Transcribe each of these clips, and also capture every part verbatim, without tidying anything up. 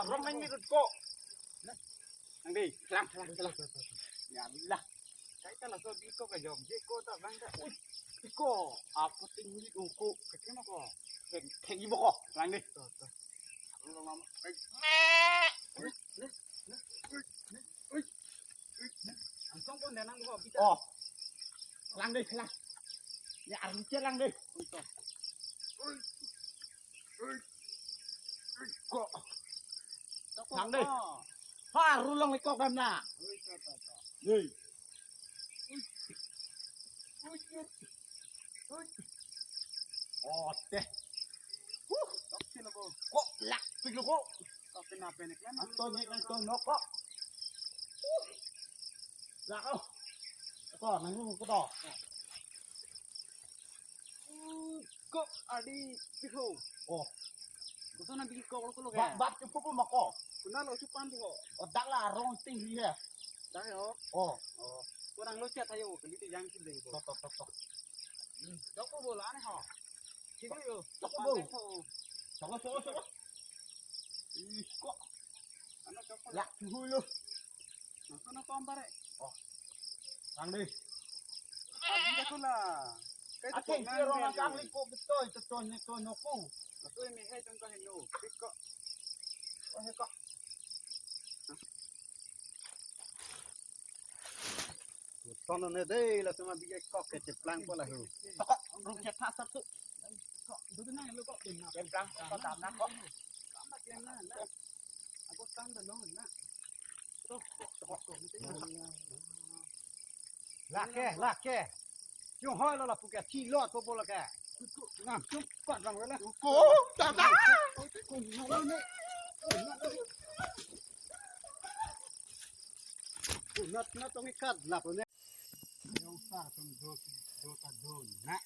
Rong nang ni ko. Nang dei, lang, lang, lang. Ya lah. Kaita laso bikok kejom, je ko ta bang ta. Ui, bikok. Apa ting ni ko? Kecil ko. Keng, keng ibu ko. Lang dei. Tuh, tuh. Rong nang. Ui. Ui. Langsung pun denang ko kita. Oh. Lang dei, lang. Ya, arung lang dei. Ko. Lang dei. Ha, rulong ikok dam na. Dei. Oh, teh. Huh. Ko, lak, pik lo ko. Anto ni, anto no ko. Huh. Lak, oh. Ko, nang ko to. Ko adi piho. Oh. Koson na bikok lo ko lo ke? Bat, bat chupu ko mako. Kuna lo chupan ko. Oh, dak la rong ting hi he. Dak he ho. Oh. Oh. Ko nang lo chat ayo, kali te jang sile ko. To, to, to, to. Jok ko bola ne ho. Sini yo. Jok ko bol. Soko, soko, soko. Ih, ko. Ano jok ko? Lak chuhu lo. Nang kono tom bare. Oh. Lang dei. Adi ko la. Kai to. Ake ko rong nang kang liko betul, betul ni to no ko. Betul ni hai tong ka hino. Pik ko. Oh, hai ko. Tono ne dei, laso ma bikok kecheplang ko la ho. Toko, rong chat ha satu. Ko, duduk nang lo ko. Keplang ko dam na ko. Ako stand alone na. Lake, lake. Yung hoi lo lapu ke, thi lo to bo lake. Ngam chup pat bang wala. Ko, tata. Nat na tong ikat lap ne. Yung sa tong do, do ta do na.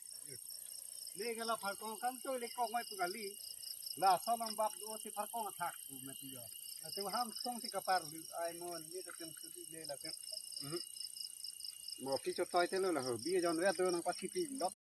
Le gala pharkong kam to le kong mai pu kali. Laso lam bap do si pharkong athak pu mati yo. Ate ham song si kapar lu ai mon ni ta tem sudi le la tem. Mhm. Mo ki chotoi te lo la ho. Bi jon we do nang pathi pi lo.